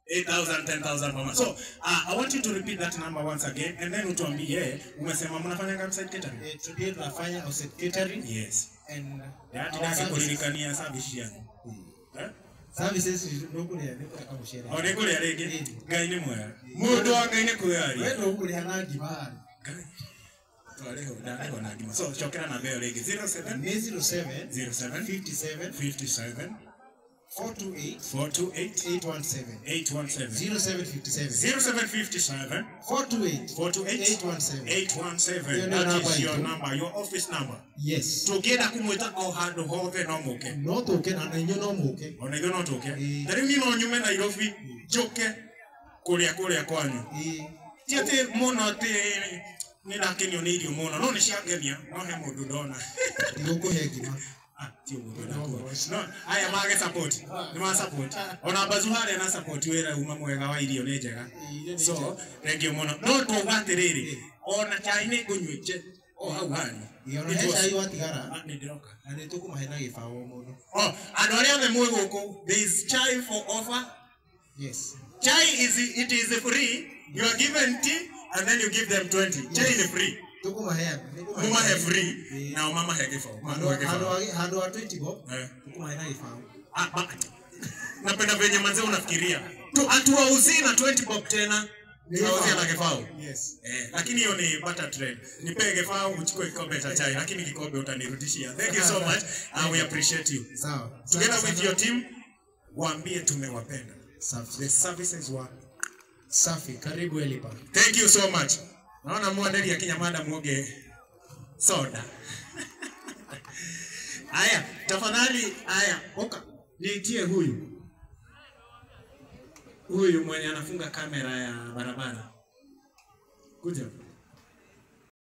8,000, 10,000 per month. So, I want you to repeat that number once again and then utuambie umesema mnafanya outside catering. Today tunafanya outside catering. Yes. And our kuririkania service yanyu. Eh? Services ndokuria nikuta mucere. O nikuria ringi. Ngai ni mwega. Mundu wa Ngai ni kwĩyaria. We ndũkũrĩha na ngima. Ngai. Twarĩho ndarĩho na ngima. So, cokera namba ĩyo rĩngĩ. 07 07 07 57 57 428 428 817 817 0757 0757 428 428 817. 817. That is your number, your office number. Yes. Tũngĩenda kũmwĩta o handũ hothe no mũke. No tũke na inyuĩ no mũke. Ona ithuĩ no tũke. Ta rĩu niĩ no nyume Nairobi njũke kũrĩa kwanyu. Ti atĩ mũno atĩ nĩ ndakenio nĩ irio mũno, no nĩ ciangenia, no he mũndũ ndona. Ndigũkũhe ngima. No, aya mage support. Ni ma support. Ona bazu harĩa na support wĩra uma mwega wa irio nĩ njega. So, thank you mũno. No tuuga atĩrĩrĩ, ona chai nĩ ngũnyuĩte o hau hanyu. Ona he chai watigara. Nĩ ndĩroka. Na nĩ tũkũmahe na gĩbaũ mũno. Oh, andũ arĩa othe mwĩ gũkũ, there is chai for offer. Yes. Chai is it is free. You are given tea and then you give them 20. Chai is free. Mumahe free na mamahe gĩbaũ. Handũ ha 20 bob. Tukumahe na gĩbaũ. Napenda venye manze unafikiria. Hatuwauzii na 20 bob tena. Tunauzia na gĩbaũ. Yes. Lakini hiyo ni barter trade. Nipe gĩbaũ uchukue kikombe cha chai, lakini kikombe utanirudishia. Thank you so much. We appreciate you. Sawa. Together with your team, waambie tumewapenda. Safi. The services were safi. Karibu Elipa. Thank you so much. Naona mwandelia Kinyamada muoge soda. Aya, tafadhali aya, oka niitie huyu. Huyu mwenye anafunga kamera ya barabara. Kuja.